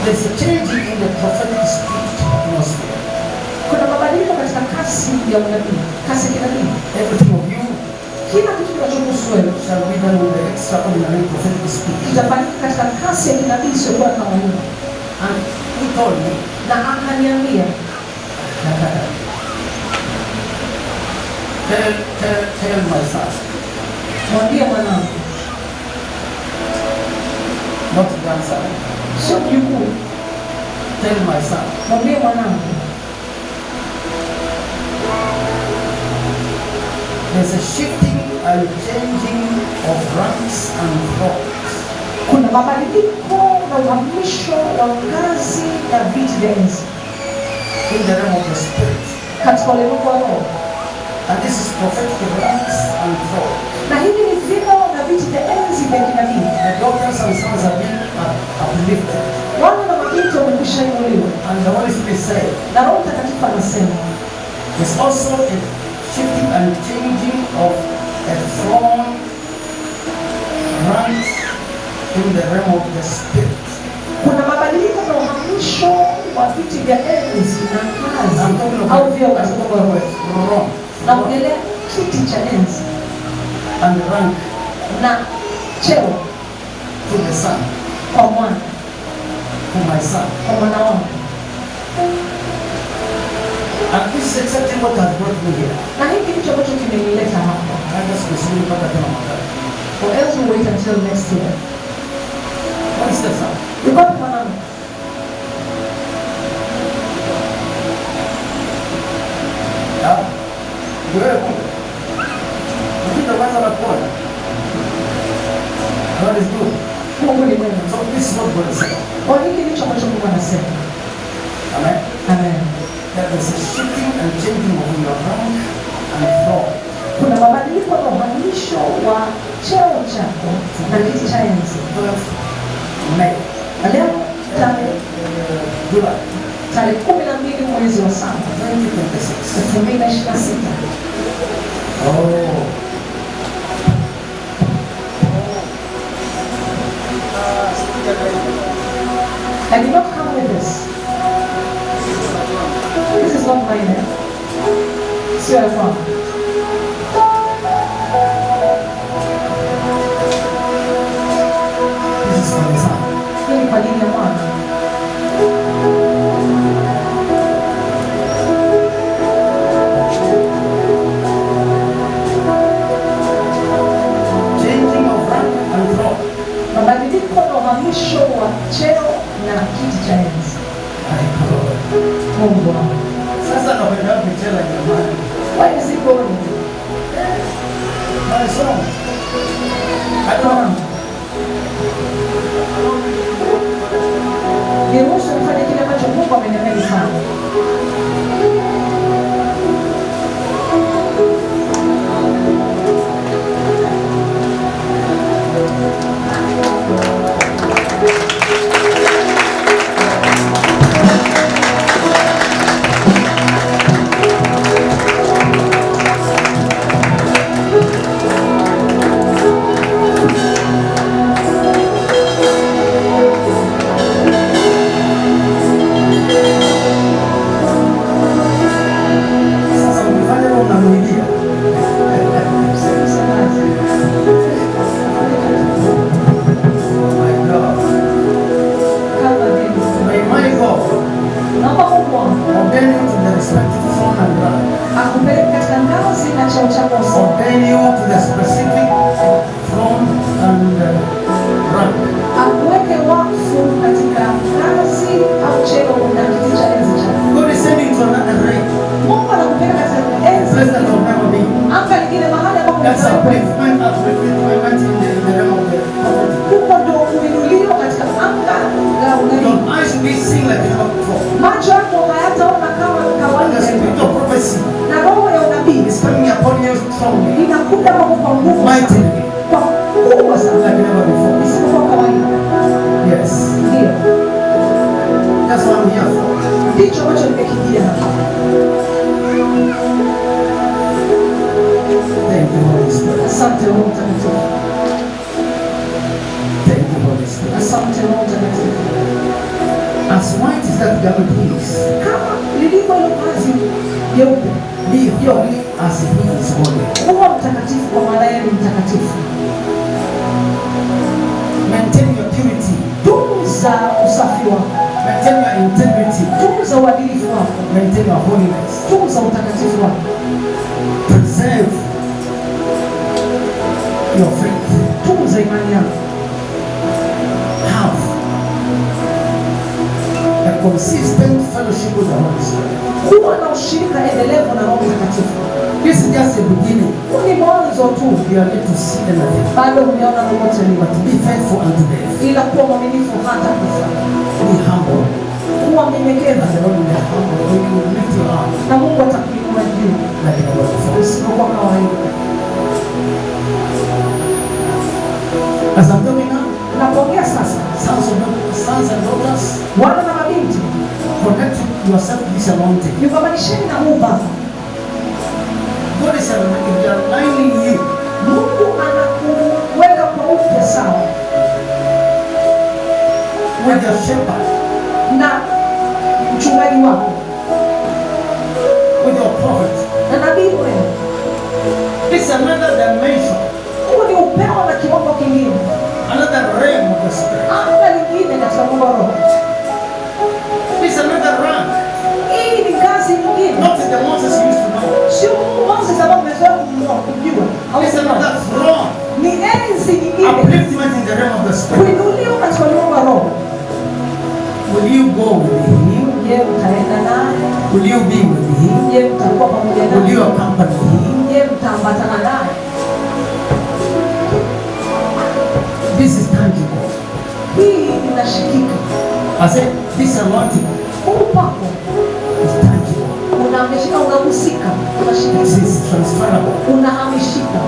There's a change in the prophetic speed atmosphere. Kuna mabadiliko katika kasi ya unabii, kasi ya kinabii. Everything of you Kila kitu kinachokuhusu wewe shall be done with the extraordinary prophetic speed. kitafanyika katika kasi ya kinabii isiyokuwa ya kawaida. And he told me, Na akaniambia, tell my son, mwambie mwanangu, not grandson, sio mjukuu, tell my son, mwambie mwanangu, there's a shifting and changing of ranks and thrones. Kuna mabadiliko na uhamisho wa ngazi na viti vya enzi in the realm of the spirit. Katika ulimwengu wa roho. And this is prophetic ranks and thrones. Na hivi ni vimo na viti vya enzi vya kinabii. The daughters and sons have been uplifted. Wana na mabinti wamekwisha inuliwa. And the Holy Spirit said, Na Roho Mtakatifu anasema, there's also a shifting and changing of a throne ranks in the realm of the spirit. Kuna mabadiliko na uhamisho wa viti vya enzi na ngazi I'm talking au about, vyeo I'm katika talking about throne, Naongelea kiti cha enzi and rank na cheo to the son, kwa mwana, to my son. Kwa mwana wangu. And this is exactly what has brought me here. Na hiki ndicho ambacho kimenileta hapa. Hata sikusubiri mpaka tena mwaka. Or else we wait until next year. What is the son? Yuko wapi mwanangu? Ah, ndio wewe kumbe. Ukipita kwanza na kuona. God is good. Mungu ni mwema. So this is what God is saying. Kwa hiki ndicho ambacho Mungu anasema. Amen. Amen. That there's a shifting and changing of your rank and throne. Kuna mabadiliko na uhamisho wa cheo chako na kiti cha enzi. 12 May. Na leo tarehe July tarehe 12 mwezi wa 7 2026. 2026. Oh. I did not come with this. This is not mine. Sio ya kwangu. This is for the son. Hii ni kwa ajili ya mwana. Changing of rank and throne. Mabadiliko na uhamisho wa cheo na kiti cha enzi. My God. Mungu wangu. Sasa nakwenda wapi tena jamani? Where is it going? My son. I don't know. Niruhusu nifanye kile ambacho Mungu ameniambia nifanye. Sasa mkifanya hivyo mnamuibia. Msemaji. My God. Kama vile. May my God Naomba Mungu wangu ordain you to the respective throne and rank. akupeleke katika ngazi na cheo chako sawa. Ordain you to the specific throne and rank. Akuweke wakfu katika ngazi au cheo na kiti cha enzi chako. God is sending to another realm. Mungu anakupeleka katika enzi Place that will never be. anga lingine, mahali ambapo That's hutawahi kuwepo. upliftment in the realm of the prophetic. Huko ndio kuinuliwa katika anga la unabii. Your eyes will be seeing like never before. Macho yako hayataona kama And the kawaida, spirit of prophecy na roho ya unabii is coming upon you strongly, inakuja kwako kwa nguvu sana, mightily, kwa kubwa sana like never before. isipokuwa kawaida. Yes. Ndio That's what I'm here for. Ndicho ambacho nimekijia hapa. Thank you, Holy Spirit. Asante Roho Mtakatifu, Thank you, Holy Spirit. Asante Roho Mtakatifu. As white as that garment is, Kama lilivyo hilo vazi jeupe, be holy as he is holy. Kuwa mtakatifu kwa maana yeye ni mtakatifu. Maintain your purity. Tunza usafi wako, Maintain your integrity. Tunza uadilifu wako, Maintain your holiness. Tunza utakatifu wako, Preserve your faith. Tunza imani yako. Have a consistent fellowship with the Holy Spirit. Kuwa na ushirika endelevu na Roho Mtakatifu. This is just a beginning. Huu ni mwanzo tu, You are yet to see anything. Bado hujaona lolote lile, But be faithful unto death. Ila kuwa mwaminifu hata kufa. Be humble. Kuwa mnyenyekevu. And the Lord will humble you, will lift you up na Mungu atakuinua juu like never before. Usipokuwa kawaida. As I'm talking now, Napoongea sasa, sons and daughters, wana na mabinti, connect yourself to this anointing. Jiungamanisheni na huu upako. God is aligning you. Mungu anakuweka kwa upya sawa with your shepherd, na mchungaji wako, with your prophet. Na nabii wenu. This is another dimension. Huu ni upeo na kiwango kingine, Another realm of the spirit. Anga lingine katika Mungu wa Roho. This is another rank. Hii ni ngazi nyingine. Not the Moses you used to know. Sio Moses ambaye umezoea kumjua. This is another throne. Ni enzi nyingine. Upliftment in the realm of the spirit. Kuinuliwa katika ulimwengu wa Roho. Will you go with him? Je, utaenda naye? Will you be with him? Je, mtakuwa pamoja naye? Will you accompany him? Je, mtaambatana naye? This is tangible. Hii inashikika. I said this anointing Huu upako is tangible. Unahamishika, unahusika, unashikika. This is transferable. Unahamishika.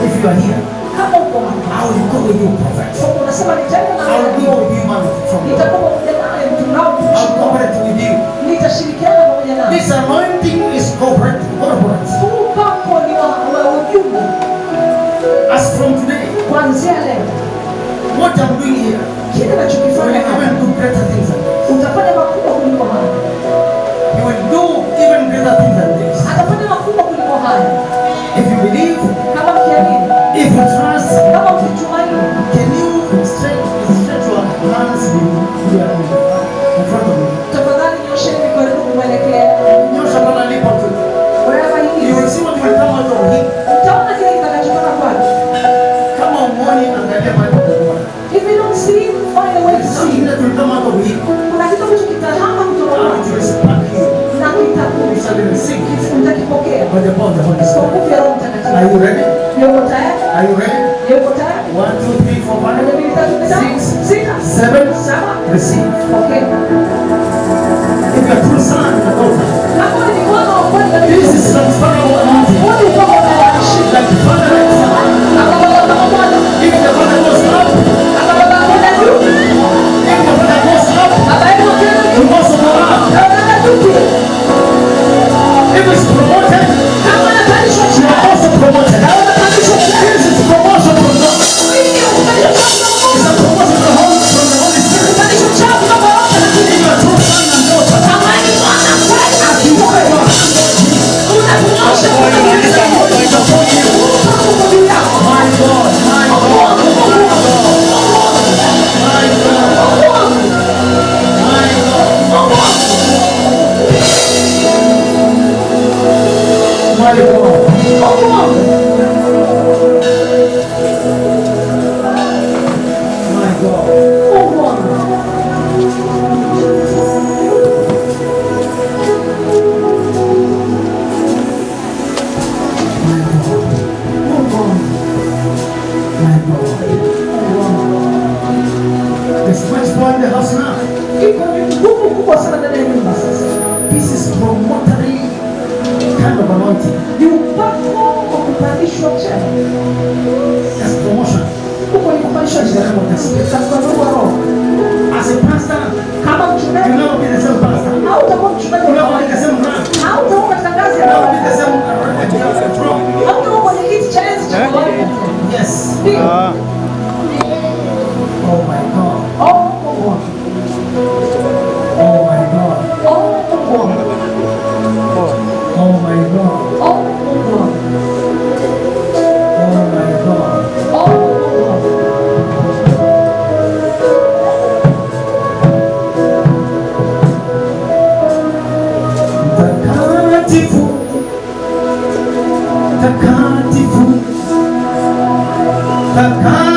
If you are here, Kama uko hapa, I will go with you, prophet. So unasema nitaenda na I will wewe. go with you, man from God. Nitakuwa pamoja naye mtu I will cooperate with you. Nitashirikiana pamoja naye. This anointing is corporate. Corporate. Huu upako ni wa ujumla. As from today, Kuanzia leo, what I'm doing here, kile ninachokifanya you will hapa, even do greater things than this. Utafanya makubwa kuliko haya. You will do even greater things than this. Atafanya makubwa kuliko haya. If you believe, Kama mkiamini, if you trust, kama mkitumaini, can you stretch your hands in front of me? Tafadhali nyosheni mikono yenu kumwelekea. Nyosha Bwana alipo tu. Wherever he You will is. see what will come out of him. Utaona kile kitakachotoka kwake. Kama umuoni, angalia mahali pa kuona. If you don't see him, find a way to see Something him. that will come out of him. Kuna kitu ambacho kitahama kutoka And it kwake. will spark you. Na You shall receive it utakipokea. by the power of the Holy Kwa Spirit. nguvu ya Roho Mtakatifu. Are you ready? Yuko tayari? Are you ready? Yuko tayari? 1, 2, 3, 4, Moja, 5, mbili, tatu, nne, tano, 6, sita, 7, saba. Receive. Pokea. If you are true son and daughter, Kama ni mwana wa kweli na this is transferable anointing. Huu ni upako unaohamishika. Like father, like son. Kama baba kama mwana. If the father goes up, Kama baba kwenda juu. if the father goes up, Baba yetu akienda juu. you also go up. Na wewe juu pia. If it's promoted, Kama anapandishwa you cheo. are also promoted. Na wewe unapandishwa cheo. This is promotion from God. Hii ni kupandishwa cheo kutoka kwa It's a Mungu. promotion from the Holy Spirit. Kupandishwa cheo kutoka kwa Roho Mtakatifu. If you are true son and daughter, Kama ni mwana kweli na as you put your hand on him, unakunyoosha mkono the juu yako. Holy is upon you. Upako uko juu yako. My God, my God, my God, my God, my God, my God. Mungu wangu. My God. Mungu wangu. My God. Mungu wangu. My God. Mungu wangu. There's much power in the house now. Iko nguvu kubwa sana ndani ya nyumba sasa. This is promotory kind of anointing. Ni upako wa kupandishwa cheo. That's promotion. Huko ni kupandishwa In the cheo. realm of the spirit. Katika ulimwengu wa roho. Takatifu, takatifu.